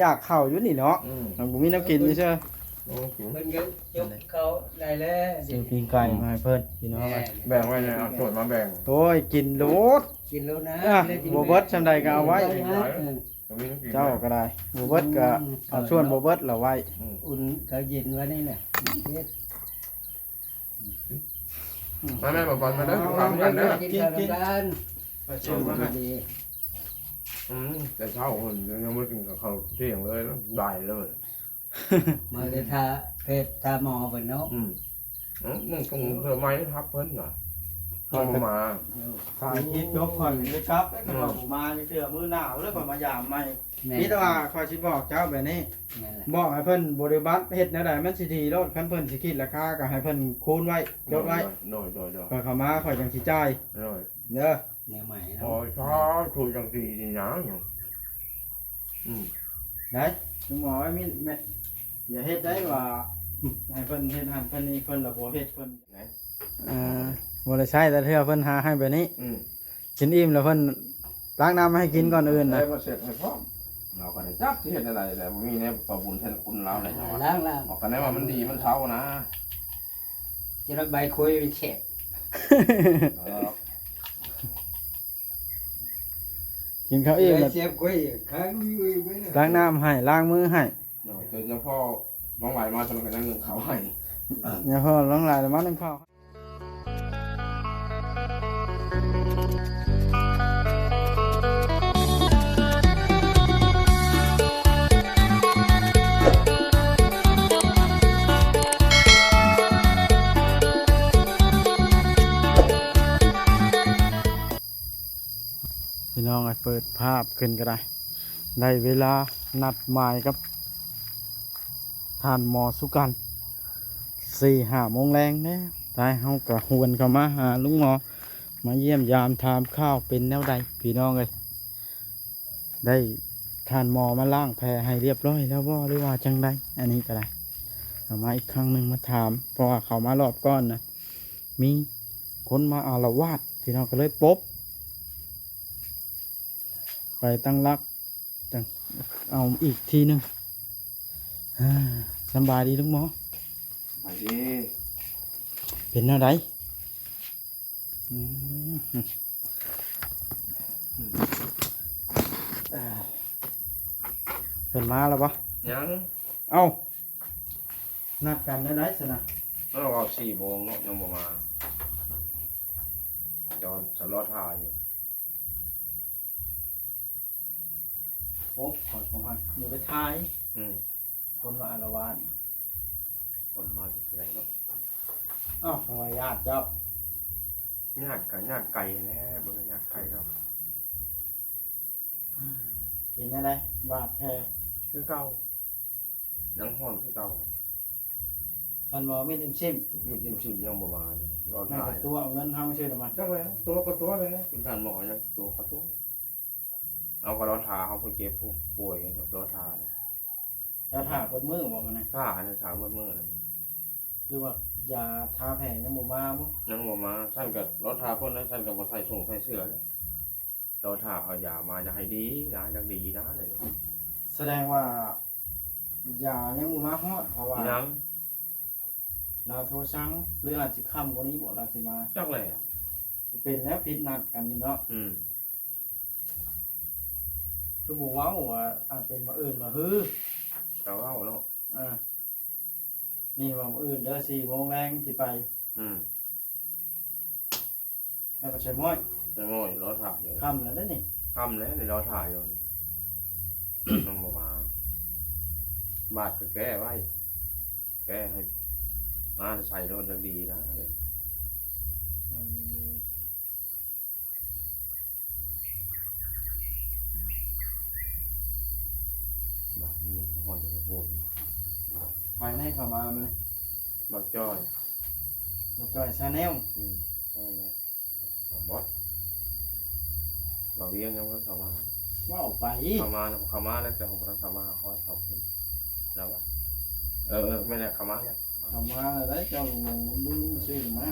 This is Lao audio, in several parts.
ຢາກເຂົ້າຢູ່ນີ້ເນາະ ອືມ ມັນບໍ່ມີແນວກິນເລີຍເຊີ ໂອ້ ກິນ ເພິ່ນກໍຈົກເຂົ້າໄດ້ແລ້ວ ຊື້ປີ້ງໄກ່ມາໃຫ້ເພິ່ນ ພີ່ນ້ອງ ແມ່ນ ເອີຍ ແບ່ງໄວ້ແດ່ ເອົາຖ້ວຍມາແບ່ງ ໂອ້ຍ ກິນໂລດ ກິນໂລດນະ ອ່ະ ບໍ່ເບິດຊ່ຳໃດກໍເອົາໄວ້ ເອີ ເຈົ້າກໍໄດ້ ບໍ່ເບິດກໍ ອືມ ເອົາສ່ວນບໍ່ເບິດລະໄວ້ ອືມ ອຸ່ນເຂົ້າເຢັນໄວ້ນີ້ແຫຼະ ມາແມ່ ບໍ່ບອນ ມາເດີ ເອົາ ທານກັນເດີ ກິນ ກິນ ກິນ ປະຊຸມກັນດີ ອືມ ແຕ່ເຊົ້າພຸ້ນ ຍັງບໍ່ໄດ້ກິນຂ້າວທ່ຽງເລີຍ ບ່າຍເລີຍ ມາເລີຍ ຖ້າເພດ ຖ້າໝໍເພິ່ນເນາະ ອືມ ອືມ ຕ້ອງເພື່ອໄມ້ຮັບເພິ່ນນະ ເພິ່ນມາ ຖ້າກິນຈົບຂ້ອຍກໍໄດ້ກັບ ແລ້ວກໍບໍ່ມາຈັກເທື່ອ ມື້ໜ້າແລ້ວຂ້ອຍມາຢາມໃໝ່ ແມ່ນ ມີແຕ່ວ່າຂ້ອຍຊິບອກເຈົ້າແບບນີ້ ແມ່ນແຫຼະ ບອກໃຫ້ເພິ່ນບໍລິບັດເຮັດແນວໃດມັນຊິດີໂລດ ຄັນເພິ່ນຊິຄິດລາຄາກໍໃຫ້ເພິ່ນຄູນໄວ້ ຈົດໄວ້ ໂດຍ ໂດຍ ໂດຍ ໂດຍ ຂ້ອຍເຂົ້າມາຂ້ອຍຈັ່ງຊິຈ່າຍ ໂດຍ ເດີ ແນວໃໝ່ເນາະ ໂອ້ຍ ສາທຸ ຈັ່ງຊິດີຫຍັງ ອືມ ໄດ້ ຄຸນໝໍ ມີແມ່ ຢ່າເຮັດໄດ້ວ່າ ໃຫ້ເພິ່ນເຮັດຫັ້ນເພິ່ນນີ້ ເພິ່ນລະບໍ່ເຮັດ ເພິ່ນ ເອີ ບໍ່ໄດ້ໃຊ້ແຕ່ເທື່ອ ເພິ່ນຫາໃຫ້ແບບນີ້ ອືມ ກິນອີ່ມແລ້ວເພິ່ນຕັກນ້ຳມາໃຫ້ກິນກ່ອນອື່ນນະ ເອີ ມາເຊັດໃຫ້ພ້ອມ ເຮົາກໍໄດ້ຈັກຊິເຮັດແນວໃດແຫຼະ ບໍ່ມີແນວຕໍ່ບຸນແທນຄຸນລາວແຫຼະ ເຈົ້າວ່າ ລ້າງໆ ອອກກັນໄດ້ວ່າມັນດີມັນເຊົານະ ຈະລະໃບຄຸຍມັນແສບ ເອີ ກິນເຂົ້າອີ່ມແລ້ວ ແສບຄຸຍ ຄ້າງຢູ່ອີກໄປແລ້ວ ຕັກນ້ຳໃຫ້ ລ້າງມືໃຫ້ ໂດຍ ເຈົ້າພໍ່ຫຼວງຫຼາຍມາ ສະນັ້ນກໍຍັງໜຶ້ງເຂົ້າໃຫ້ ຍາພໍ່ຫຼວງຫຼາຍມາໜຶ້ງເຂົ້າ ພີ່ນ້ອງເອີຍ ເປີດພາບຂຶ້ນກໍໄດ້ ໄດ້ເວລານັດໝາຍກັບທ່ານໝໍສຸກັນ ສີ່ຫ້າໂມງແລງແລ້ວ ທ້າຍເຮົາກໍຫວນເຂົ້າມາຫາລຸງໝໍ ມາຢ້ຽມຢາມຖາມຂ່າວເປັນແນວໃດ ພີ່ນ້ອງເອີຍ ໄດ້ທ່ານໝໍມາລ້າງແຜໃຫ້ລຽບຮ້ອຍແລ້ວບໍ່ ຫຼືວ່າຈັ່ງໃດ ອັນນີ້ກໍໄດ້ ເອົາມາອີກຄັ້ງໜຶ່ງມາຖາມ ເພາະວ່າເຂົ້າມາລອບກ່ອນນະ ມີຄົນມາອາລະວາດ ພີ່ນ້ອງກໍເລີຍປົບ ໄປຕັ້ງຫຼັກ ຈັ່ງເອົາອີກທີໜຶ່ງ. ສຳບາຍດີລຸງໝໍ. ສະບາຍດີ. ເປັນແນວໃດ? ອືມ ເພິ່ນມາແລ້ວບໍ່? ຍັງ. ເອົ້າ ນັດກັນໄດ້ໃດຊັ້ນນະ? ເອີ ເວົ້າສີ່ໂມງເນາະ ຍັງບໍ່ມາ. ຈອນສະລໍຖ້າຢູ່. ໂອ້ ຂ້ອຍກໍມາບໍ່ໄດ້ຖ່າຍ. ອືມ ຄົນມາອາລະວາດ. ຄົນມາຈາກໃສເນາະ? ເອົ້າ ວ່າຍາດເຈົ້າ. ຍາດກໍຍາດໄກແຫຼະ ບໍ່ແມ່ນຍາດໄກດອກ. ເປັນແນວໃດ ບາດແຜ? ຄືເກົ່າ ຍັງຮ້ອນຄືເກົ່າ. ທ່ານໝໍ ມີດອີ່ມຊິ້ມ? ມີດອີ່ມຊິ້ມຍັງບໍ່ມາຢູ່ ລໍຖ້າ. ຕົວະເງິນເຮົາຊື່ນະມາ. ຈັກແຫຼະ ຕົວະກໍຕົວະແຫຼະ. ທ່ານໝໍຍັງຕົວະກໍຕົວະ. ເອົາ ກໍລໍຖ້າເຮົາ ຜູ້ເຈັບຜູ້ປ່ວຍກໍລໍຖ້າ. ເຈົ້າຖ້າເບິດມື້ບໍ່ມື້ນີ້? ຖ້າ ອັນນີ້ຖ້າເບິດມື້. ຫຼືວ່າຢາທາແຜຍັງບໍ່ມາບໍ່? ຍັງບໍ່ມາ. ຊັ້ນກໍລໍຖ້າເພິ່ນ ຊັ້ນກໍບໍ່ໃສ່ຊົງໃສ່ເສື້ອເດ້. ລໍຖ້າເອົາຢາມາ ຢາກໃຫ້ດີນະ ຢາກດີນະ. ສະແດງວ່າຢາຍັງບໍ່ມາຮອດ ເພາະວ່າ ຍັງ ລາວໂທສັ່ງ ຫຼືອາດຊິຄ່ຳກວ່ານີ້ບໍ່ ລາວຊິມາ. ຈັກແຫຼະ ເປັນແລ້ວ ຜິດນັດກັນນີ້ເນາະ. ອືມ ຄືບໍ່ເວົ້າວ່າອາດເປັນມື້ອື່ນມື້ຮື. ກໍເວົ້າເນາະ. ອ່າ ນີ້ວ່າມື້ອື່ນເດີ ສີ່ໂມງແລງຊິໄປ. ອືມ ແລ້ວກໍໃສ່ໝ້ອຍ ໃສ່ໝ້ອຍ ລໍຖ້າຢູ່. ຄ່ຳແລ້ວເດ້ນີ້. ຄ່ຳແລ້ວນີ້ ລໍຖ້າຢູ່. ຍັງບໍ່ມາ. ບາດກໍແກ້ໄວ້ ແກ້ໃຫ້ມາໃສ່ໂລດ ຈັ່ງດີນະ. ອືມ ບາດນີ້ຮ້ອນກະໂພດ. ໃຜໃນເຂົ້າມາມື້ນີ້? ບ່າວຈ້ອຍ ບ່າວຈ້ອຍຊາແນວ. ອືມ ນັ້ນແຫຼະ ບ່າວບອດ ບ່າວວຽງຍັງບໍ່ທັນເຂົ້າມາ. ເວົ້າໄປ ເຂົ້າມາແລ້ວ ເຂົ້າມາແລ້ວ ແຕ່ເຂົາບໍ່ທັນເຂົ້າມາຫາຂ້ອຍ. ເຂົາແລ້ວວະ? ເອີ ເອີ ແມ່ນແຫຼະ ເຂົ້າມາແລ້ວ ເຂົ້າມາແລ້ວ. ເຈົ້າຫຼົງໆລືມໆຊື່ນະ. ເຂົ້າມາ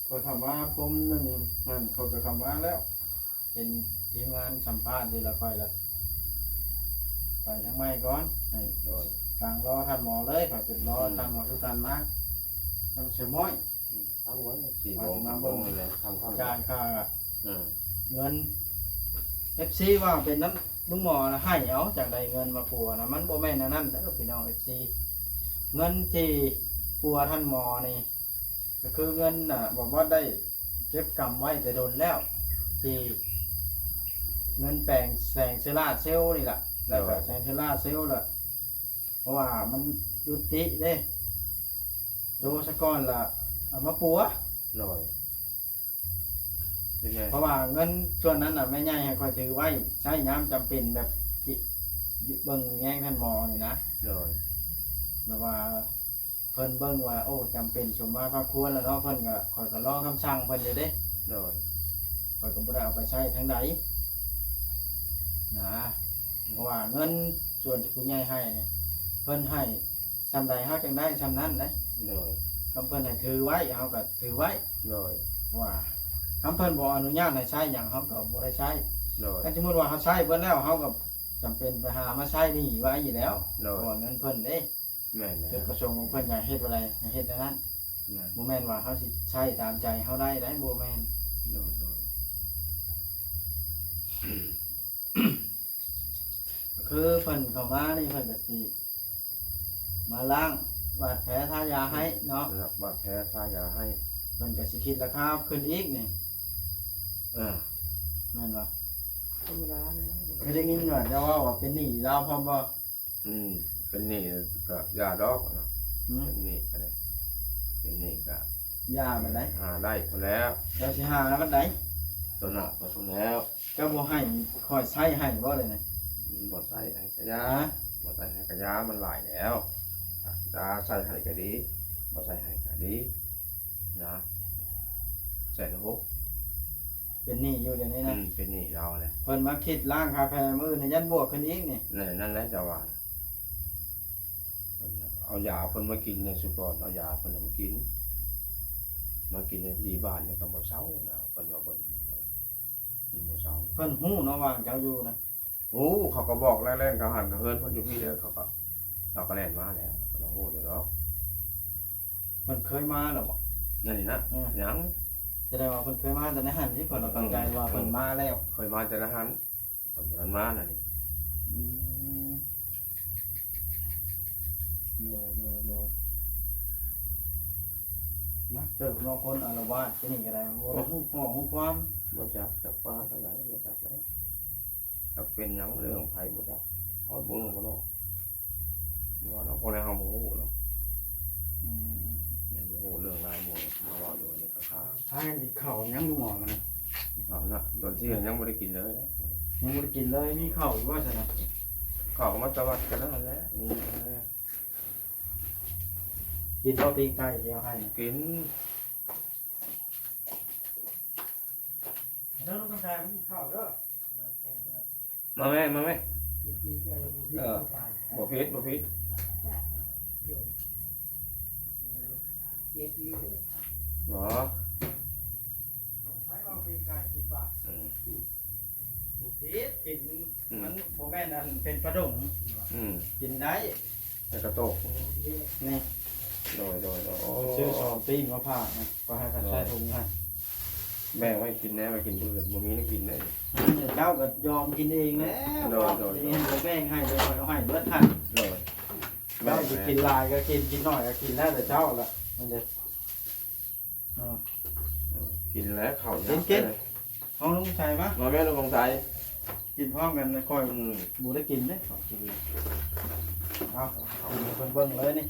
ຂ້ອຍເຂົ້າມາພົມໜຶ່ງຫັ້ນ ຂ້ອຍກໍເຂົ້າມາແລ້ວ. ເຫັນທີມງານສຳພາດຢູ່ລະ ຂ້ອຍລະ ໄປທາງໃໝ່ກ່ອນ ໃຫ້ ໂດຍ ກາງລໍທ່ານໝໍເລີຍ ຂ້ອຍເປັນລໍ ອືມ ທ່ານໝໍສຸສັນມາ ທ່ານຊ່ວຍມ້ອຍ ອືມ ທາງວັນສີ່ໂມງ ວ່າຊິມາເບິ່ງ ຫ້າໂມງນີ້ແຫຼະ ຄ່ຳໆ ຈ່າຍຄ່າ ອືມ ເງິນ ເອັຟຊີ ວ່າເປັນນຳລຸງໝໍນະ ໃຫ້ເອົາ ຈັ່ງໃດເງິນມາປົວນະ ມັນບໍ່ແມ່ນອັນນັ້ນເດີພີ່ນ້ອງ ເອັຟຊີ ເງິນທີ່ປົວທ່ານໝໍນີ້ ກໍຄືເງິນນະ ບໍ່ບອດໄດ້ເກັບກຳໄວ້ແຕ່ດົນແລ້ວ ທີ່ເງິນແປງແສງໂຊລາເຊວນີ້ລະ ແລ້ວກໍ ໂດຍ ແສງໂຊລາເຊວລະ ເພາະວ່າມັນຢຸດຕິເດ້ ໂຈະສະກ່ອນລະເອົາມາປົວ ໂດຍ ເພາະວ່າເງິນສ່ວນນັ້ນນະ ແມ່ໃຫຍ່ໃຫ້ຂ້ອຍຖືໄວ້ໃຊ້ຍາມຈຳເປັນ ແບບ ເບິ່ງແຍງທ່ານໝໍນີ້ນະ ໂດຍ ແບບວ່າ ເພິ່ນເບິ່ງວ່າ ໂອ້ ຈຳເປັນສົມມາພາຄວນແລ້ວເນາະ ເພິ່ນກໍ ຂ້ອຍກໍລໍຄຳສັ່ງເພິ່ນຢູ່ເດ້ ໂດຍ ຂ້ອຍກໍບໍ່ໄດ້ເອົາໄປໃຊ້ທາງໃດນະ ອືມ ເພາະວ່າເງິນສ່ວນທີ່ຜູ້ໃຫຍ່ໃຫ້ນີ້ ເພິ່ນໃຫ້ສ່ຳໃດເຮົາຈັ່ງໄດ້ສ່ຳນັ້ນເດ້ ໂດຍ ຄັນເພິ່ນໃຫ້ຖືໄວ້ ເຮົາກໍຖືໄວ້ ໂດຍ ເພາະວ່າຄັນເພິ່ນບໍ່ອະນຸຍາດໃຫ້ໃຊ້ຫຍັງ ເຮົາກໍບໍ່ໄດ້ໃຊ້ ໂດຍ ຄັນສົມມຸດວ່າເຮົາໃຊ້ເບິດແລ້ວ ເຮົາກໍຈຳເປັນໄປຫາມາໃຊ້ໜີ້ໄວ້ຢູ່ແລ້ວ ໂດຍ ເພາະວ່າເງິນເພິ່ນເດ້. ແມ່ນແລ້ວ ຈຸດປະສົງຂອງເພິ່ນຢາກເຮັດແນວໃດ ໃຫ້ເຮັດແນວນັ້ນ ແມ່ນ ບໍ່ແມ່ນວ່າເຮົາຊິໃຊ້ຕາມໃຈເຮົາໄດ້ໃດ໋ ບໍ່ແມ່ນ ໂດຍ ໂດຍ ກໍຄືເພິ່ນເຂົ້າມານີ້ ເພິ່ນກໍຊິມາລ້າງບາດແຜ ທາຢາໃຫ້ເນາະ ລ້າງບາດແຜ ທາຢາໃຫ້ ເພິ່ນກໍຊິຄິດລາຄາຂຶ້ນອີກນີ້ ເອີ ແມ່ນບໍ່? ທຳມະດາແຫຼະ ເຄີຍໄດ້ຍິນວ່າເຈົ້າເວົ້າວ່າເປັນໜີ້ລາວພ້ອມບໍ່? ອືມ ເປັນໜີ້ກໍຢ່າດອກນະ ຫືມ ເປັນໜີ້ກໍໄດ້ ເປັນໜີ້ກໍຢ່າບັດໃດ ຫາໄດ້ພຸ້ນແລ້ວ ເຈົ້າຊິຫາບັດໃດ ຕົວໜ້າໄປພຸ້ນແລ້ວ ເຈົ້າບໍ່ໃຫ້ຂ້ອຍໃຊ້ໃຫ້ບໍ່ເດນີ້ ມັນບໍ່ໃຊ້ໃຫ້ກະຢ່າ ຮະ ບໍ່ໃຊ້ໃຫ້ກະຢ່າ ມັນຫຼາຍແລ້ວ ຖ້າໃຊ້ໃຫ້ກໍດີ ບໍ່ໃຊ້ໃຫ້ກໍດີນະ ແສນຫົກ ເປັນໜີ້ຢູ່ດຽວນີ້ນະ ອືມ ເປັນໜີ້ລາວແຫຼະ ເພິ່ນມາຄິດລ້າງຄາແຟມື້ອື່ນ ຢ້ານບວກຂຶ້ນອີກນີ້ ແນ່ ນັ້ນແຫຼະເຈົ້າວ່າ ເພິ່ນເອົາຢາເພິ່ນມາກິນໃນສຸກອນ ເອົາຢາເພິ່ນມາກິນ ມາກິນໃນທີ່ບ້ານນີ້ກໍບໍ່ເຊົານະ ເພິ່ນວ່າເພິ່ນ ເພິ່ນບໍ່ເຊົາ ເພິ່ນຮູ້ເນາະວ່າເຈົ້າຢູ່ນະ ຮູ້ ເຂົາກໍບອກແລ້ວ ແລ່ນເຂົ້າຫັ້ນ ເຮືອນເພິ່ນຢູ່ພີ້ເດີ ເຂົາກໍ ລາວກໍແລ່ນມາແລ້ວ ລາວຮູ້ຢູ່ດອກ ເພິ່ນເຄີຍມາແລ້ວບໍ່? ນັ້ນນີ້ນະ ເອີ ຍັງ ສະແດງວ່າເພິ່ນເຄີຍມາແຕ່ໃນຫັ້ນ ທີ່ເພິ່ນເອົາກັນໄກວ່າເພິ່ນມາແລ້ວ ເຄີຍມາແຕ່ໃນຫັ້ນ ເພິ່ນບໍ່ທັນມານັ້ນນີ້ ອືມ ໂດຍ ໂດຍ ໂດຍ ໜັກເຕີບເນາະ ຄົນອາລະວາດທີ່ນີ້ກໍໄດ້ ບໍ່ໄດ້ຮູ້ຂໍ້ຮູ້ຄວາມ ບໍ່ຈັກ ຈັກວ່າທາງໃດ ບໍ່ຈັກເລີຍ ຈັກເປັນຫຍັງ ເລື່ອງໃຜບໍ່ຈັກ ຮອດມື້ບໍ່ເນາະ ບໍ່ວ່າເນາະ ພວກໃດເຮົາບໍ່ຮູ້ເນາະ ອືມ ຍັງບໍ່ຮູ້ເລື່ອງລາວ ໝໍມາເວົ້າຢູ່ອັນນີ້ກໍຄ້າ ພາກັນກິນເຂົ້າຫຍັງ ໝໍ ມື້ນີ້ ເຂົ້ານະ ຕອນທ່ຽງຍັງບໍ່ໄດ້ກິນເລີຍ ຍັງບໍ່ໄດ້ກິນເລີຍ ມີເຂົ້າຢູ່ບໍ່ຊັ້ນນະ ເຂົ້າມາແຕ່ວັດກໍນັ້ນແຫຼະ ມີ ກິນບໍ່ປີ້ງໄກ່ທີ່ເຮົາໃຫ້ນະ ກິນ ເດີ ລູກຊາຍ ມາກິນເຂົ້າເດີ ມາແມ່ ມາແມ່ ເອີ ບໍ່ຜິດ ບໍ່ຜິດ ບໍ່ ໃຫ້ເອົາປີ້ງໄກ່ສິບບາດ ອືມ ບໍ່ຜິດ ກິນ ອືມ ມັນບໍ່ແມ່ນອັນເປັນປາດົງ ອືມ ກິນໄດ້ ແຕ່ກະໂຕກ ນີ້ ໂດຍ ໂດຍ ໂດຍ ໂອ້ ຊື້ສອງປີ້ງມາຝາກນະ ກໍໃຫ້ເຂົາໃສ່ຖົງໃຫ້ ແບ່ງໄວ້ກິນແດ່ ໄວ້ກິນຜູ້ອື່ນ ບໍ່ມີແນວກິນເດ້ ເຈົ້າກໍຍອມກິນເອງແລ້ວ ໂດຍ ໂດຍ ໂດຍ ແບ່ງໃຫ້ເດີ ຂ້ອຍເອົາໃຫ້ເບິດຫັ້ນ ໂດຍ ເຈົ້າຊິກິນຫຼາຍກໍກິນ ກິນໜ້ອຍກໍກິນ ແລ້ວແຕ່ເຈົ້າລະ ມັນຈະ ເອີ ກິນແລ້ວເຂົ້າ ກິນ ກິນ ຂອງລຸງໄຊມາ ມາແມ່ລຸງໄຊ ກິນພ້ອມກັນ ຂ້ອຍ ອືມ ບໍ່ໄດ້ກິນເດ້ ເອົາ ກິນໃຫ້ເພິ່ນເບິ່ງເລີຍນີ້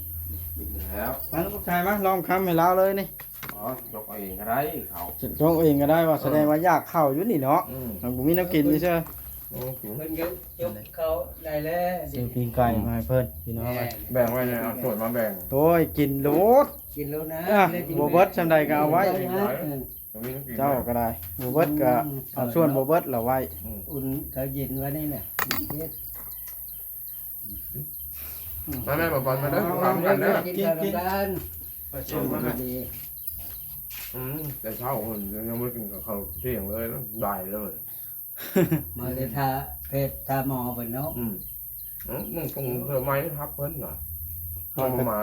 ກິນແລ້ວ ມາລຸງໄຊມາ ລອງຄຳໃຫ້ລາວເລີຍນີ້ ອໍ ຈົກເອົາເອງກໍໄດ້ເຂົ້າ ຈົກເອົາເອງກໍໄດ້ວ່າ ເອີ ສະແດງວ່າຢາກເຂົ້າຢູ່ນີ້ເນາະ ອືມ ມັນບໍ່ມີແນວກິນຊື່ ອືມ ເພິ່ນກໍຈົກເຂົ້າໄດ້ແລ້ວ ຊື້ປີ້ງໄກ່ມາໃຫ້ເພິ່ນ ພີ່ນ້ອງ ແບ່ງໄວ້ແດ່ ເອົາຖ້ວຍມາແບ່ງ ໂອ້ຍ ກິນໂລດ ກິນໂລດນະ ອ່ະ ບໍ່ເບິດສ່ຳໃດກໍເອົາໄວ້ ເອີ ເຈົ້າກໍໄດ້ ບໍ່ເບິດກໍ ອືມ ເອົາສ່ວນບໍ່ເບິດລະໄວ້ ອືມ ອຸ່ນເຂົ້າເຢັນໄວ້ນີ້ນະ ມາແມ່ ມາບອນ ມາເດີ ກິນ ກິນ ກິນ ກິນ ອືມ ແຕ່ເຊົ້າເພິ່ນຍັງບໍ່ໄດ້ກິນເຂົ້າທ່ຽງເລີຍ ບ່າຍເລີຍ ມາແຕ່ຖ້າແພດ ຖ້າໝໍເພິ່ນເນາະ ອືມ ອືມ ມຶງສົ່ງເທື່ອໃໝ່ຮັບເພິ່ນນະ ຂ້ອຍກໍມາ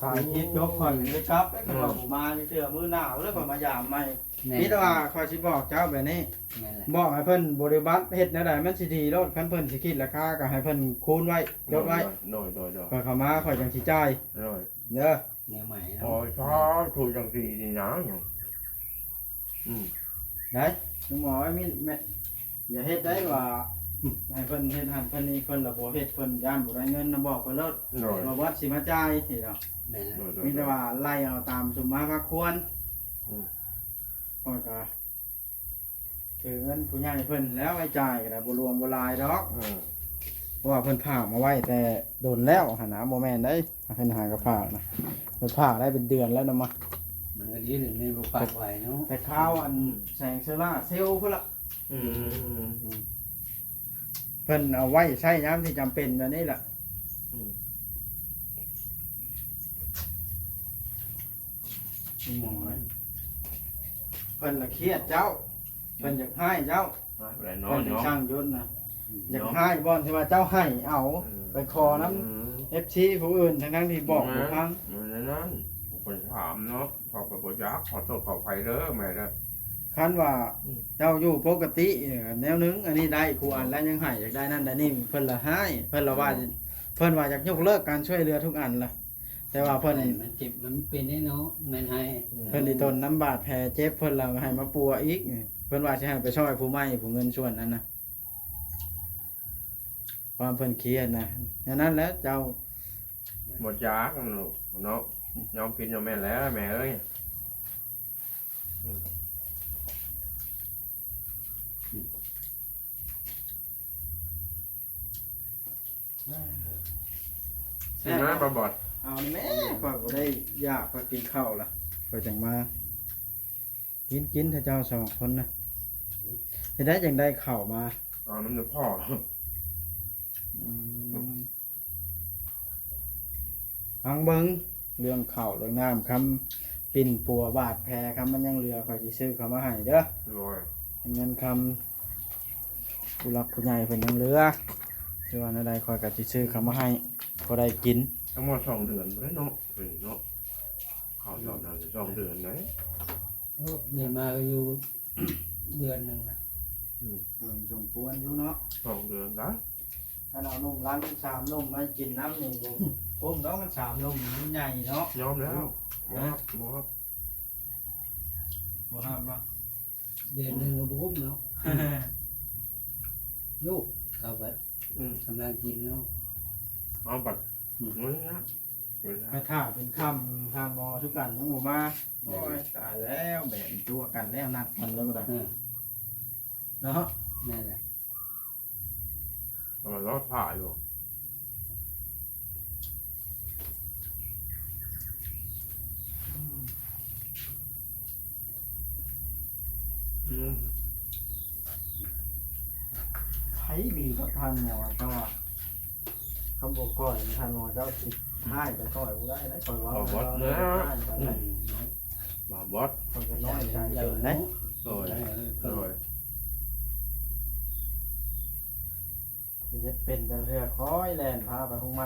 ຖ້າເຮັດຈົບຂ້ອຍກໍໄດ້ກັບ ແລ້ວກໍບໍ່ມາເທື່ອ ມື້ໜ້າແລ້ວຂ້ອຍມາຢາມໃໝ່. ແມ່ນ ມີແຕ່ວ່າຂ້ອຍຊິບອກເຈົ້າແບບນີ້ ແມ່ນແຫຼະ ບອກໃຫ້ເພິ່ນບໍລິບັດ ເຮັດແນວໃດມັນຊິດີໂລດ ຄັນເພິ່ນຊິຄິດລາຄາກໍໃຫ້ເພິ່ນຄູນໄວ້ ຈົດໄວ້ ໂດຍ ໂດຍ ໂດຍ ໂດຍ ຂ້ອຍເຂົ້າມາຂ້ອຍຈັ່ງຊິຈ່າຍ ໂດຍ ເດີ ແນວໃໝ່ເນາະ ໂອ້ຍ ສາທຸ ຈັ່ງຊິດີນະ ອືມ ໄດ້ ລຸງໝໍ ມີແມ່ ຢ່າເຮັດໄດ້ວ່າ ໃຫ້ເພິ່ນເຮັດຫັ້ນເພິ່ນນີ້ ເພິ່ນລະບໍ່ເຮັດ ເພິ່ນຢ້ານບໍ່ໄດ້ເງິນນະ ບອກເພິ່ນໂລດ ໂດຍ ວ່າວັດຊິມາຈ່າຍ ຊີ້ດອກ ແມ່ນແຫຼະ ໂດຍ ໂດຍ ມີແຕ່ວ່າໄລ່ເອົາຕາມສົມມາພາຄວນ ອືມ ຂ້ອຍກໍຖືເງິນຜູ້ໃຫຍ່ເພິ່ນແລ້ວ ໄວ້ຈ່າຍກໍໄດ້ ບໍ່ຫຼວງບໍ່ຫຼາຍດອກ ອືມ ເພາະວ່າເພິ່ນຝາກມາໄວ້ແຕ່ດົນແລ້ວຫັ້ນນະ ບໍ່ແມ່ນໄດ໋ ເພິ່ນຫາກໍຝາກນະ ເພິ່ນຝາກໄດ້ເປັນເດືອນແລ້ວນະ ມາ ມັນກໍດີແຫຼະ ແມ່ນບໍ່ຝາກໄວ້ເນາະ ແຕ່ຄາວອັນ ອືມ ແສງໂຊລາເຊວພຸ້ນລະ ອືມ ເພິ່ນເອົາໄວ້ໃຊ້ຍາມທີ່ຈຳເປັນແບບນີ້ລະ ອືມ ໂອ້ຍ ເພິ່ນລະຄຽດເຈົ້າ ເພິ່ນຢາກຮ້າຍເຈົ້າ ຮ້າຍແຫຼະເນາະ ເພິ່ນຈັ່ງສັ່ງຢຸດນະ ຢາກຮ້າຍບ່ອນທີ່ວ່າເຈົ້າໃຫ້ເອົາ ເອີ ໄປຂໍນຳ ອືມ ເອັຟຊີຜູ້ອື່ນ ທັງໆທີ່ບອກບໍ່ຟັງ ແມ່ນແນວນັ້ນ ຂ້ອຍຖາມເນາະ ຂ້ອຍກໍບໍ່ຢາກ ຂໍໂທດຂໍອະໄພເດີແມ່ເດີ ຄັນວ່າ ອືມ ເຈົ້າຢູ່ປົກກະຕິແນວໜຶ່ງ ອັນນີ້ໄດ້ຄູ່ອັນແລ້ວ ຍັງໃຫ້ຢາກໄດ້ນັ້ນໄດ້ນີ້ ເພິ່ນລະຮ້າຍ ເພິ່ນລະວ່າ ອືມ ເພິ່ນວ່າຢາກຍົກເລີກການຊ່ວຍເຫຼືອທຸກອັນລະ ແຕ່ວ່າເພິ່ນ ມັນເຈັບມັນເປັນເດ້ເນາະ ແມ່ນໃຫ້ ເພິ່ນຊິທົນນຳບາດແຜເຈັບ ເພິ່ນລະໃຫ້ມາປົວອີກ ເພິ່ນວ່າຊິໃຫ້ໄປຊ່ອຍຜູ້ໃໝ່ ຜູ້ເງິນສ່ວນນັ້ນນະ ຄວາມເພິ່ນຄຽດນະ ແນວນັ້ນແຫຼະເຈົ້າ ບໍ່ຢາກເນາະ ຍອມຜິດຍອມແມ່ນແຫຼະແມ່ເອີຍ. ກິນນະ ບໍ່ບອດ ເອົານີ້ແມ່ ຂ້ອຍບໍ່ໄດ້ຢາກ ຂ້ອຍກິນເຂົ້າລະ ຂ້ອຍຈັ່ງມາ ກິນ ກິນ ຖ້າເຈົ້າສອງຄົນນະ ເຮັດໄດ້ຈັ່ງໄດ້ເຂົ້າມາ ເອົານຳເຈົ້າພໍ່ ອືມ. ຟັງເບິ່ງເລື່ອງເຂົ້າເລື່ອງນ້ຳ ຄຳປິ່ນປົວບາດແຜ ຄຳມັນຍັງເຫຼືອ ຂ້ອຍຊິຊື້ເຂົ້າມາໃຫ້ເດີ ໂດຍ ເງິນຄຳຜູ້ຫຼັກຜູ້ໃຫຍ່ເພິ່ນຍັງເຫຼືອ ຄືວ່າແນວໃດຂ້ອຍກໍຊິຊື້ເຂົ້າມາໃຫ້ ພໍໄດ້ກິນ ທັງໝົດສອງເດືອນບໍ່ໄດ້ເນາະ ເປັນເນາະ ເຂົ້າດອກນັ້ນສອງເດືອນໄດ໋ ໂອ້ ນີ້ມາກໍຢູ່ ເດືອນໜຶ່ງນະ ອືມ ເອີ ສົມຄວນຢູ່ເນາະ ສອງເດືອນນະ ຄັນເອົານົມຫຼັງສາມນົມມາກິນນຳນີ້ບໍ່ກຸ້ມດອກ ມັນສາມນົມມັນໃຫຍ່ເນາະ ຍອມແລ້ວ ຮະ ບໍ່ຮັບ ບໍ່ຮັບ ບໍ່ຮັບບໍ່ ເດືອນໜຶ່ງກໍບໍ່ກຸ້ມເນາະ ອືມ ລູກເຂົາກໍ ອືມ ກຳລັງກິນເນາະ ເອົາບັດ ອືມ ມື້ນີ້ນະ ໄປຖ້າເປັນຄ່ຳ ທ່ານໝໍສຸກັນຍັງບໍ່ມາ ໂອ້ຍ ຕາຍແລ້ວ ແບບຕົວະກັນແລ້ວ ນັດກັນແລ້ວກໍໄດ້ ເອີ ເນາະ ແມ່ນແຫຼະ ເອີ ລໍຖ້າຢູ່ ອືມ ໃຜດີກັບທ່ານໝໍ ແຕ່ວ່າ ຄຳບໍ່ຄ່ອຍ ທ່ານໝໍເຈົ້າຊິຮ້າຍໃສ່ຂ້ອຍບໍ່ໄດ້ເດ້ ຂ້ອຍເວົ້າ ບໍ່ບອດແລ້ວ ຮ້າຍໄປ ອືມ ບໍ່ບອດ ຂ້ອຍກໍນ້ອຍໃຈເກີນເດ້ ໂດຍ ໂດຍ ຊິເຮັດເປັນແຕ່ເທື່ອ ຄອຍແລ່ນພາໄປໂຮງໝໍ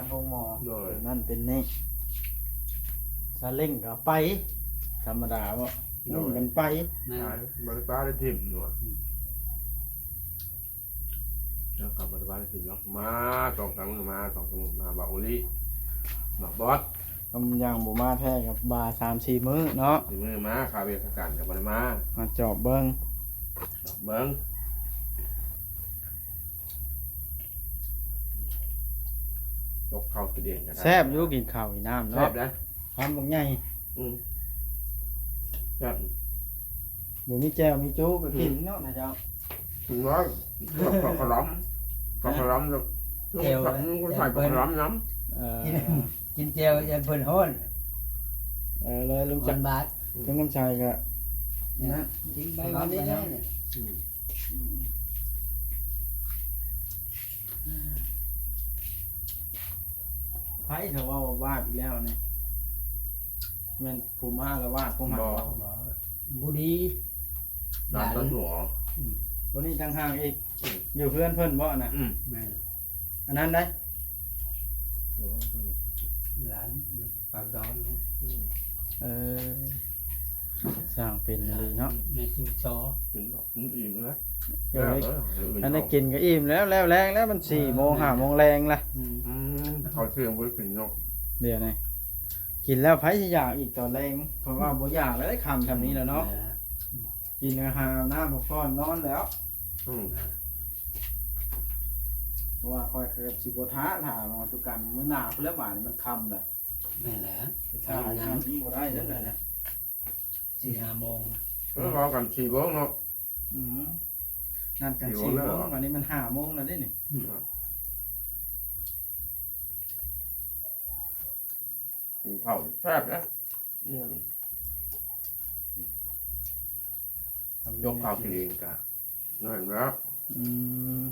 ໂດຍ ນັ້ນເປັນນີ້ ຊາເລັ້ງກໍໄປ ທຳມະດາເນາະ ໂດຍ ໜຸ່ງກັນໄປ ແມ່ນ ບໍ່ໄດ້ປະໄດ້ຖິ້ມຢູ່ ອືມ ແລ້ວກໍບໍ່ໄດ້ປະໄດ້ຖິ້ມດອກ ມາສອງສາມມື້ ມາສອງສາມມື້ ມາ ບ່າວໂອລີ ບ່າວບອດ ຄຳຢ່າງບໍ່ມາແທ້ກໍວ່າສາມສີ່ມື້ເນາະ ສີ່ມື້ມາ ຄາວຽກຄາການກໍບໍ່ໄດ້ມາ ມາຈອບເບິ່ງ ເບິ່ງ ຈົກເຂົ້າກິນເອງກໍໄດ້ ແຊບຢູ່ ກິນເຂົ້າກິນນ້ຳເນາະ ແຊບເດ້ ຄຳບັກໃຫຍ່ ອືມ ແຊບ ບໍ່ມີແຈ່ວມີໂຈກກໍກິນເນາະນະເຈົ້າ ກິນໄດ້ ກັບ ກັບຂະຫຼອມ ກັບຂະຫຼອມ ແຈ່ວ ໃສ່ ໃສ່ຂະຫຼອມນຳ ເອີ ກິນ ກິນແຈ່ວຢ້ານເພິ່ນຮ້ອນ ເອີ ແລ້ວລຸງຈັກ ມັນບາດ ລຸງນ້ຳໃສກໍ ນະ ກິນໄປວັນນີ້ແຫຼະ ອືມ ອືມ ໃຜເຂົາເວົ້າວ່າບາດອີກແລ້ວນີ້ ແມ່ນຜູ້ມາອາລະວາດ ຜູ້ມາ ບໍ່ ບໍ່ດີ ຫຼານ ຫຼານຕາຫຼວງ ອືມ ຜູ້ນີ້ຕ່າງຫາກອີກ ອືມ ຢູ່ເຮືອນເພິ່ນບໍ່ນະ ອືມ ແມ່ນ ອັນນັ້ນໄດ໋ ຫຼານປາກດອນເນາະ. ເອີ ຊ່າງເປັນອີ່ຫຼີເນາະ ແມ່ຈິງຊໍ ກິນດອກ ມັນອີ່ມແລ້ວ. ເອີ ແລ້ວ ເອີ ອັນນີ້ກິນກໍອີ່ມແລ້ວ ແລ້ວແລງແລ້ວ ມັນສີ່ໂມງ ຫ້າໂມງແລງລະ. ອືມ ອືມ ເຂົ້າທ່ຽງບໍ່ໄດ້ກິນເນາະ ດຽວນີ້ກິນແລ້ວໃຜຊິຢາກອີກຕອນແລງ ເພາະວ່າບໍ່ຢາກແລ້ວ ຄ່ຳຊ່ຳນີ້ແລ້ວເນາະ. ແມ່ນແຫຼະ ກິນອາຫານ ອາບນ້ຳ ພັກຜ່ອນ ນອນແລ້ວ. ອືມ ເພາະວ່າຂ້ອຍກໍຊິບໍ່ຖ້າ ຖ້າເນາະ ທຸກກັນ ມື້ໜ້າພຸ້ນແຫຼະ ບາດນີ້ມັນຄ່ຳແລ້ວ. ແມ່ນແຫຼະ ໄປຖ້າ ຖ້າ ມັນບໍ່ໄດ້ແລ້ວ ແມ່ນແຫຼະ ສີ່ຫ້າໂມງ ເອີ ເວົ້າກັນສີ່ໂມງເນາະ. ອືມ ນັດກັນສີ່ໂມງ ສີ່ໂມງແລ້ວ ບາດນີ້ມັນຫ້າໂມງແລ້ວເດ້ນີ້. ອືມ ກິນເຂົ້າແຊບເດ້. ອືມ ຍົກເຂົ້າກິນເອງກະນັ້ນແຫຼະ. ອືມ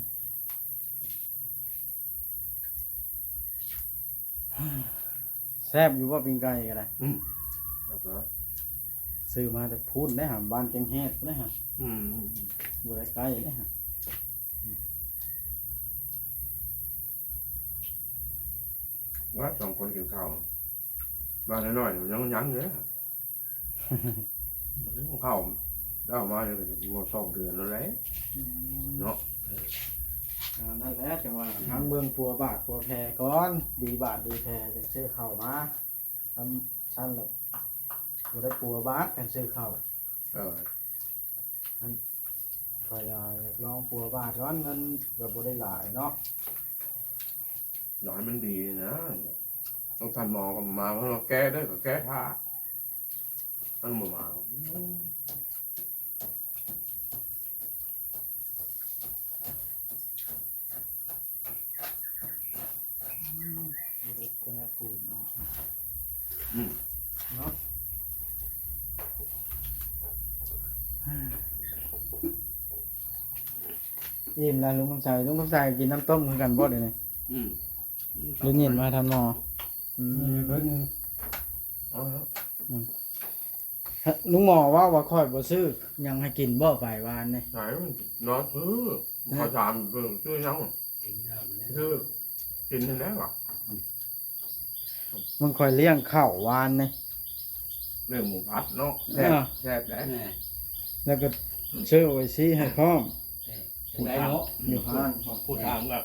ແຊບຢູ່ບໍ່ ປີ້ງໄກ່ກໍໄດ້? ອືມ ແຊບນະ ຊື້ມາແຕ່ພຸ້ນເດ້ຫາ ບ້ານແກ້ງແຮດພຸ້ນເດ້ຫາ. ອືມ ບໍ່ໄດ້ໃກ້ເດ້ຫາ. ວ່າສອງຄົນກິນເຂົ້າ ວ່ານ້ອຍໆ ຍັງ ຍັງເດ້. ເຂົ້າໄດ້ມານີ້ກໍຊິຮອດສອງເດືອນແລ້ວແຫຼະ. ອືມ ເນາະ ເອີ ອັນນັ້ນແຫຼະ ຈັ່ງວ່າ ອືມ ທັງເບິ່ງປົວບາດປົວແຜກ່ອນ ດີບາດດີແຜ ຈັ່ງຊື້ເຂົ້າມາ. ທຳຊັ້ນແລ້ວບໍ່ໄດ້ປົວບາດ ຄັນຊື້ເຂົ້າ. ເອີ ຂ້ອຍຢາກລອງປົວບາດກ່ອນ ເງິນກໍບໍ່ໄດ້ຫຼາຍເນາະ. ຢາກໃຫ້ມັນດີນະ ຕ້ອງທ່ານໝໍກໍມາ ເພິ່ນວ່າແກ້ເດີ ກໍແກ້ຖ້າ ມັນບໍ່ມາ. ອືມ ບໍ່ໄດ້ແກະປູນອອກ. ອືມ ເນາະ ອີ່ມແລ້ວ ລຸງຄຳໄຊ. ລຸງຄຳໄຊກິນນ້ຳຕົ້ມຄືກັນບໍ່ດຽວນີ້? ອືມ ໄດ້ຍິນມາທ່ານໝໍ. ອືມ ເອີ ເພິ່ນ ອໍ ອືມ ລຸງໝໍເວົ້າວ່າຂ້ອຍບໍ່ຊື້ຫຍັງໃຫ້ກິນບໍ່ ໄປວານນີ້. ໃສເນາະ ຊື້ ຮະ? ຂ້ອຍຖາມເບິ່ງ ຊື້ຫຍັງ? ກິນນ້ຳແລ້ວ ຊື້ກິນນັ້ນແຫຼະຫວາ. ອືມ ມັນຂ້ອຍລ້ຽງເຂົ້າວານນີ້ ເລື່ອງໝູຜັດເນາະ ແຊບ ເອີ ແຊບແຫຼະ. ແມ່ນ ແລ້ວກໍ ອືມ ຊື້ໂອອິຊີໃຫ້ພ້ອມ. ເອີ ຈັ່ງໃດເນາະ ຢູ່ຮ້ານ ຜູ້ຖາມກໍ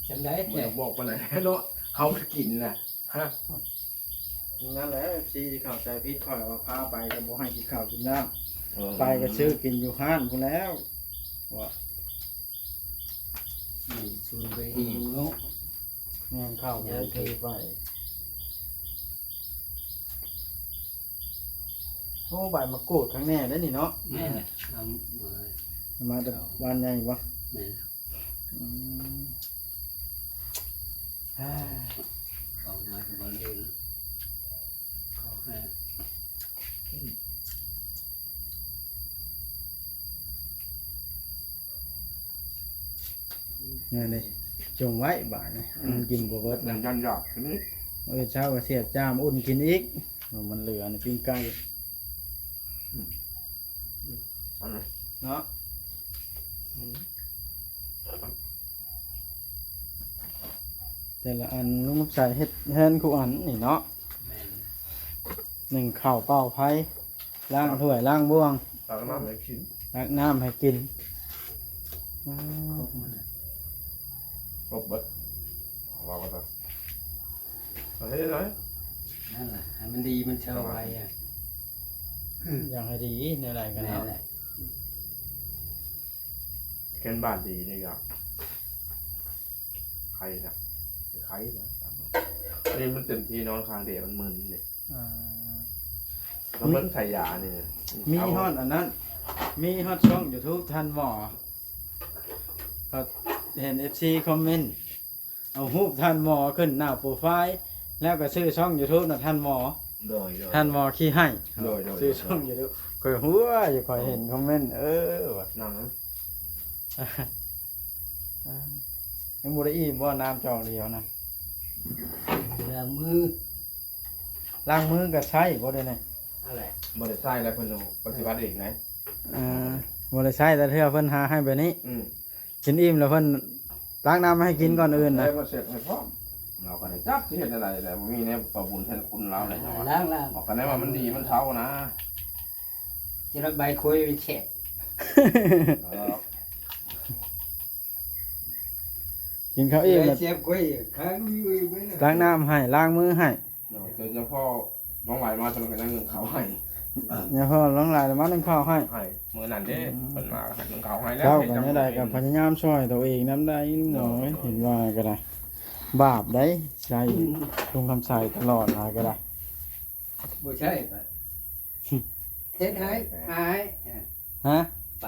ຈັ່ງໃດ ບໍ່ໄດ້ບອກປານໃດເນາະ ເຮົາກິນນະ. ຮະ? ນັ້ນແຫຼະ ເອັຟຊີ ຊິເຂົ້າໃຈຜິດຂ້ອຍວ່າພາໄປກໍບໍ່ໃຫ້ກິນເຂົ້າກິນນ້ຳ. ເອີ ໄປກໍຊື້ກິນຢູ່ຮ້ານພຸ້ນແລ້ວ ວ່າ ມັນຊວນໄປຫິວເນາະ. ແມ່ນ ເຂົ້າບໍ່ໄດ້ຖືໄປ. ໂອ້ ໃບມະກຮູດຄັກແນ່ເດ້ນີ້ເນາະ. ແມ່ນແຫຼະ ເອົາມາ ເອົາມາແຕ່ບ້ານໃຫຍ່ບໍ່? ແມ່ນ. ອືມ ເຂົ້າມາແຕ່ບ້ານອື່ນ ເຂົ້າໃຫ້ ນັ້ນເດ້ ຈົ່ງໄວ້ບາດນີ້ ອືມ ມັນກິນບໍ່ເບິດ ມັນຢ້ານຢາກຊະນິດ. ມື້ເຊົ້າກໍສຽບຈ້າມອຸ່ນກິນອີກ ມັນເຫຼືອໃນປີ້ງໄກ່ ອືມ ເອົາເລີຍເນາະ. ອືມ ແຕ່ລະອັນ ລຸງນຳໃສເຮັດແທນຄູ່ອັນນີ້ເນາະ. ແມ່ນ ໜຶ້ງເຂົ້າ ເປົ່າໄຟ ລ້າງຖ້ວຍລ້າງບ່ວງ ຕັກນ້ຳໃຫ້ກິນ ຕັກນ້ຳໃຫ້ກິນ. ອືມ ຄົບໝົດແລ້ວ ຄົບເບິດ ເອົາວ່າວ່າຊະ ເຮັດໄດ້. ນັ້ນລະ ໃຫ້ມັນດີມັນເຊົາໄວອະ ຢາກໃຫ້ດີແນວໃດກໍເນາະ. ແມ່ນແຫຼະ ເຄນບາດດີນີ້ກໍໄຄນະ ໄຄນະ ອັນນີ້ມັນເຕັມທີ່ນອນຂ້າງດຽວມັນມຶນເດ້. ອ່າ ມັນເບິ່ງໃສ່ຢານີ້ ມີຮອດອັນນັ້ນ ມີຮອດຊ່ອງຢູທູບທ່ານໝໍ ກໍເຫັນເອັຟຊີຄອມເມັນ ເອົາຮູບທ່ານໝໍຂຶ້ນໜ້າໂປຣໄຟລ໌ ແລ້ວກໍຊື່ຊ່ອງຢູທູບນະທ່ານໝໍ. ໂດຍໆ ທ່ານໝໍຂີ້ໄຫ້ ໂດຍໆ ຊື່ຊ່ອງຢູທູບ ຂ້ອຍຫົວຢູ່ ຂ້ອຍເຫັນຄອມເມັນ ເອີ ວ່າ ນັ້ນນະ ຍັງບໍ່ໄດ້ອີ່ມບໍ່ ນ້ຳຈອກດຽວນະ? ລ້າງມື ລ້າງມືກໍໃຊ້ບໍ່ດຽວນີ້? ນັ້ນແຫຼະ ບໍ່ໄດ້ໃຊ້ແລ້ວ ເພິ່ນປະຕິບັດເອງໄດ໋. ອ່າ ບໍ່ໄດ້ໃຊ້ແຕ່ເທື່ອ ເພິ່ນຫາໃຫ້ແບບນີ້. ອືມ ກິນອີ່ມແລ້ວເພິ່ນ ຕັກນ້ຳມາໃຫ້ກິນກ່ອນອື່ນນະ ເອີ ມາເຊັດໃຫ້ພ້ອມ. ເຮົາກໍໄດ້ຈັກຊິເຮັດແນວໃດແຫຼະ ບໍ່ມີແນວປະບຸນແທນຄຸນລາວແຫຼະ ເຈົ້າວ່າ ລ້າງໆ ເຮົາກໍແນວວ່າມັນດີມັນເຊົານະ ຈະໄດ້ໃບຄຸຍແຊບ ເອີ ກິນເຂົ້າອີ່ມແລ້ວ ແຊບຄຸຍ ຄ້າງຢູ່ໄປ ຕັກນ້ຳໃຫ້ ລ້າງມືໃຫ້. ໂດຍ ໂດຍສະເພາະນ້ອງຫຼາຍມາ ສະນັ້ນກໍຍັງໜຶ້ງເຂົ້າໃຫ້ ຍາພໍ່ຫຼວງຫຼາຍມາໜຶ້ງເຂົ້າໃຫ້ ໃຫ້ ມື້ນັ້ນເດ້ ອືມ ເພິ່ນມາໜຶ້ງເຂົ້າໃຫ້ແລ້ວ ເຈົ້າກໍແນວໃດກໍພະຍາຍາມຊ່ອຍຕົວເອງນຳໄດ້ນ້ອຍ ໂດຍ ເຫັນວ່າກໍໄດ້ ບາບໄດ໋ ໃຊ້ລຸງຄຳໄຊຕະຫຼອດມາກໍໄດ້ ບໍ່ໃຊ້ກໍເຮັດໃຫ້ ໃຫ້ ຮະ ໄປ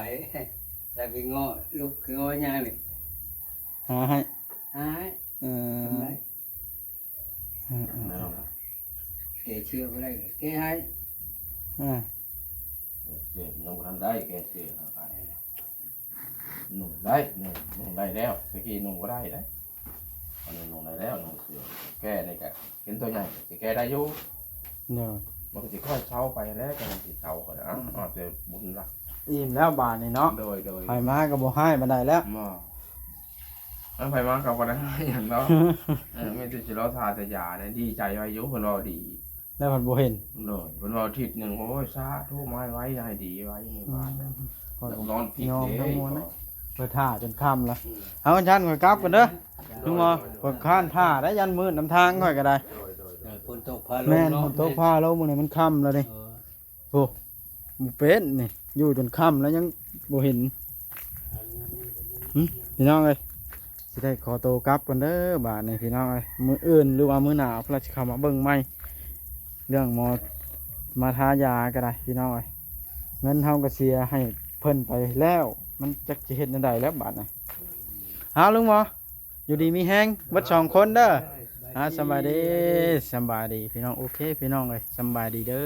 ແລ້ວໄປງໍ ລຸກງໍຍ່າງນີ້ ຫາໃຫ້ ຫາໃຫ້ ເອີ ເອີ ເອີ ແກ້ເສື້ອບໍ່ໄດ້ກໍແກ້ໃຫ້ ອ່າ ແກ້ເສື້ອຍັງບໍ່ທັນໄດ້ ແກ້ເສື້ອຫາການ ເອີ ນຸ່ງໄດ້ ນຸ່ງ ນຸ່ງໄດ້ແລ້ວ ແຕ່ກີ້ນຸ່ງບໍ່ໄດ້ເດ້ ອັນນີ້ນຸ່ງໄດ້ແລ້ວ ນຸ່ງເສື້ອ ແກ້ນີ້ກໍເປັນຕົວໃຫຍ່ ຊິແກ້ໄດ້ຢູ່ ໂດຍ ມັນກໍຊິຄ່ອຍເຊົາໄປແຫຼະ ກໍມັນຊິເຊົາກໍໄດ້ ອ້າວ ເອົາແຕ່ບຸນລະ ອີ່ມແລ້ວບາດນີ້ເນາະ ໂດຍ ໂດຍ ໃຜມາກໍບໍ່ຮ້າຍປານໃດແລ້ວ ບໍ່ ເອີ ໃຜມາເຂົາບໍ່ໄດ້ຫຍັງດອກ ເອີ ມີແຕ່ຊິລໍຖ້າແຕ່ຢານີ້ ດີໃຈໄວ້ຢູ່ ເພິ່ນເວົ້າດີ ແລ້ວເພິ່ນບໍ່ເຫັນ ໂດຍ ເພິ່ນເວົ້າທິດໜຶ່ງ ໂອ້ຍ ສາທຸ ມາໄວໆ ໃຫ້ດີໄວໃນບ້ານນະ ອືມ ນອນພິກເດ້ ເພິ່ນຖ້າຈົນຄ່ຳລະ ອືມ ເອົາ ຊັ້ນຂ້ອຍກັບກ່ອນເດີ ລຸງໝໍ ຂ້ອຍຄ້ານຖ້າໄດ້ ຢ້ານມືດນຳທາງຂ້ອຍກໍໄດ້ ໂດຍ ໂດຍ ໂດຍ ເອີ ຝົນຕົກຟ້າລົງ ແມ່ນ ເນາະ ຝົນຕົກຟ້າລົງ ມື້ນີ້ມັນຄ່ຳແລ້ວນີ້ ເອີ ໂອ້ ບໍ່ເປັນນີ້ ຢູ່ຈົນຄ່ຳແລ້ວຍັງບໍ່ເຫັນ ຫຶ ພີ່ນ້ອງເອີຍ ຊິໄດ້ຂໍໂຕກັບກ່ອນເດີ ບາດນີ້ພີ່ນ້ອງເອີຍ ມື້ອື່ນ ຫຼືວ່າມື້ໜ້າ ພວກເຮົາຊິເຂົ້າມາເບິ່ງໃໝ່ ເລື່ອງໝໍມາທາຢາກໍໄດ້ ພີ່ນ້ອງເອີຍ ເງິນເຮົາກໍເສຍໃຫ້ເພິ່ນໄປແລ້ວ ມັນຈັກຊິເຮັດແນວໃດແລ້ວບາດນີ້ ເອົາ ລຸງໝໍ ຢູ່ດີມີແຮງເບິດສອງຄົນເດີ ອ່າ ສະບາຍດີ ສະບາຍດີ ພີ່ນ້ອງ ໂອເຄ ພີ່ນ້ອງເອີຍ ສະບາຍດີເດີ.